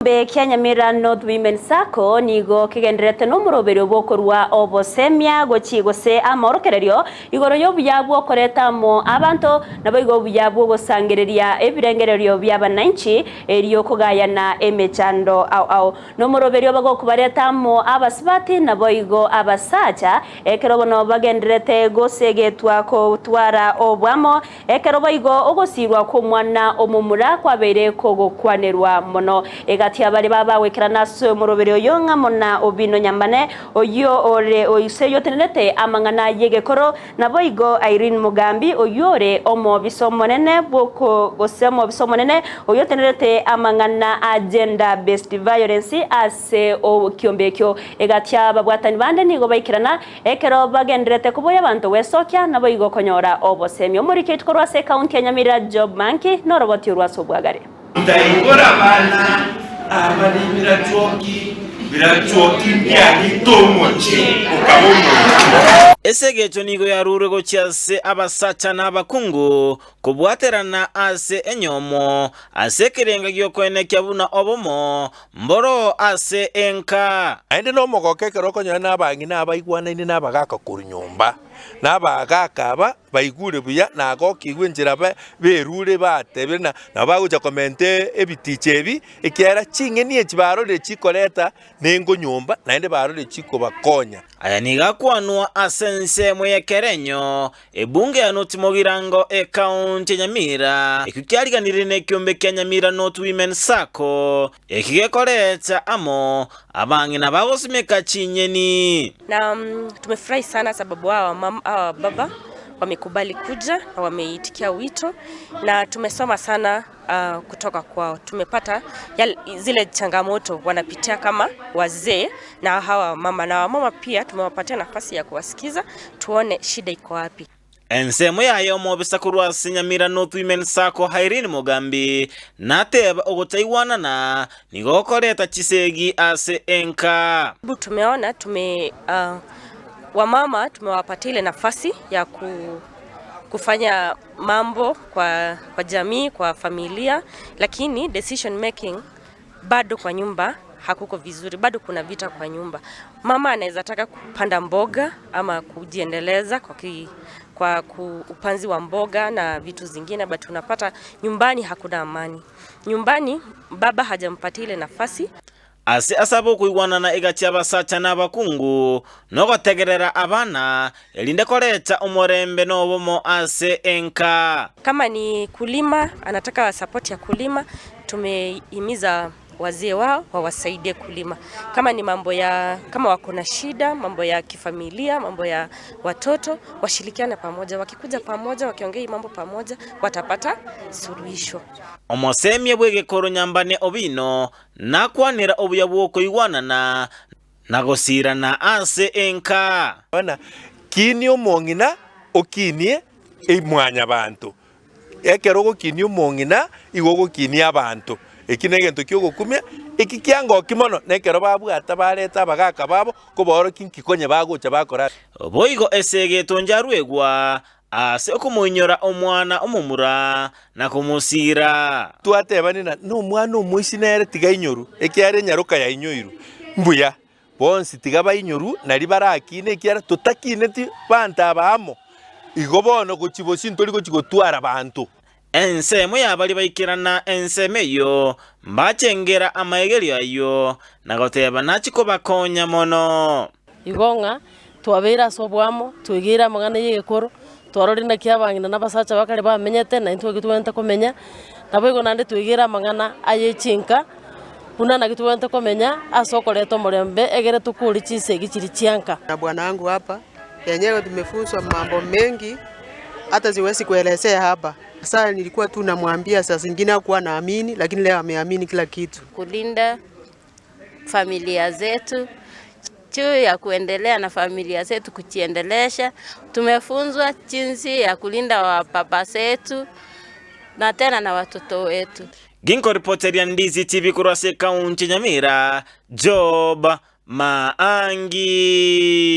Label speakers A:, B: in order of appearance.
A: Ekiombe kia Nyamira North Women Sacco nigo kegendererete nomoroberio bw'okorua obosemia gochia gose amaorokererio igoro y'obuya bw'okoreta amo abanto naboigo obuya bw'ogosangereria ebirengererio bi'abananchi erio kogayana emechando ao ao. Nomoroberio bagokobareta amo abasubati naboigo abasacha ekero bono bagendererete gosegetwa kotwara obwamo Ekero boigo ogosiirwa kw'omwana omomura kwabeire kogokwanerwa mono egati y'abaria babagoikerana ase omoroberi oyo ng'a muna Obino Nyambane, oyio ore oise oyotenerete amang'ana y'egekoro, naboigo Irene Mugambi, oyio ore omobisa omonene bw'oko gose omobisa omonene oyotenerete amang'ana a Gender Based Violence ase ekiombe ekio. Egati y'ababwatani bande nigo baikerana Ekero bagendererete koboyia abanto gwesokia, naboigo konyora obosemia. Omoriki oito korwa ase ekaunti ya Nyamira, Job Manki, noroboti orwo ase obwagare.
B: Ntaibora abana aba nebirachuoki, birachuoki mbiagite omochie okaba omochie.
C: Esegecho nigo yarurwe gochia ase abasacha na abakungu kobwaterana ase enyomo, ase ekerenga gi'okoenekia buna obomo Mboro ase enka.
B: Naende nomogooko ekero okonyora nabang'ina abaigwanaine nabagaaka korwa nyomba, na abagaaka aba baigure buya na agokigwe enchera berure batebire na nabo bagocha komenta ebiticha ebi, ekiagera ching'eni echi barorire chikoreta nengo nyomba, naende barorire chikobakonya.
C: Aya nigo akwanwa ase ensemo y'ekerenyo Ebunge ya North Mugirango ekaunti ya Nyamira, ekio kiariganirie nekiombe kia Nyamira North Women Sacco, ekio gekoreta amo abang'ina bagosimeka chinyeni.
D: Na tumefurahi sana sababu hawa wamama, hawa wababa wamekubali kuja na wameitikia wito na tumesoma sana uh, kutoka kwao. Tumepata yale, zile changamoto wanapitia kama wazee na hawa wamama, na wamama pia tumewapatia nafasi ya kuwasikiza tuone shida iko wapi.
C: Ensemo yaye omobisa korwa ase Nyamira North Women Sacco Irene Mogambi nateba ogotaigwanana nigo gokoreta chisegi ase enka.
D: Tumeona tume, uh, wamama tumewapatia ile nafasi ya ku, kufanya mambo kwa, kwa jamii, kwa familia, lakini decision making bado kwa nyumba hakuko vizuri, bado kuna vita kwa nyumba. Mama anaweza taka kupanda mboga ama kujiendeleza kwa, ki, kwa ku, upanzi wa mboga na vitu zingine, but unapata nyumbani hakuna amani. Nyumbani baba hajampatia ile nafasi.
C: Ase asabe okoigwanana egati y'abasacha na abakungu, na ogotegerera abana, erinde koreta omorembe na obomo ase enka.
D: Kama ni kulima, anataka support ya kulima, tumehimiza wazee wao wawasaidie kulima. Kama ni mambo ya kama wako na shida, mambo ya kifamilia, mambo ya watoto, washirikiane pamoja. Wakikuja pamoja, wakiongea hii mambo pamoja, watapata suluhisho.
C: Omosemia bw'egekoro Nyambane Obino Nakwanera obuya bw'okoigwanana na gosiirana ase enka.
B: Bana, kinia omong'ina, okinie mwanyabanto. Ekero ogokinia omong'ina, igo ogokinia abanto. Eki negento ki'ogokumia, eki kiangoki mono, nekero babwata bareta abagaaka babo, kobaorokia inki konya bagocha bakora.
C: Boigo esegeto njaruegwa Ase okomoinyora omwana omomura na komosiira.
B: Twatebania ng'a nomwana omoisia nere tiga ainyorwe, ekiagera enyaroka yainyoirwe. Mbuya, bonsi tiga bainyorwe nario barakine, ekiagera totakineti banto aba amo. Igo bono gochia bosio ntori gochia gotwara banto.
C: Ensemo ya baria baikerana ensemo eyio, mbachengera amaegerio ayio, na goteba nachie kobakonya mono.
E: Igo ng'a twabeire ase oboamo, twegeire amang'ana y'egekoro, twarorire naki abang'ina na abasacha ba kare bamenyete, na intwe togwenerete komenya, naboigo naende twegeire amang'ana aye chinka, buna naki togwenerete komenya ase okoreta omorembe egere tokore chinsegi chiria chianka.
F: Na bwana wangu hapa yenyewe tumefunzwa mambo mengi hata siwezi kuelezea hapa. Sasa nilikuwa tu namwambia saa zingine hakuwa anaamini, lakini leo ameamini kila kitu.
G: Kulinda familia zetu juu ya kuendelea na familia zetu kujiendelesha. Tumefunzwa jinsi ya kulinda wababa zetu na tena na watoto wetu.
C: Ginkoripoteria Ndizi TV korwa ase ekaunti ya Nyamira, Job Maangi.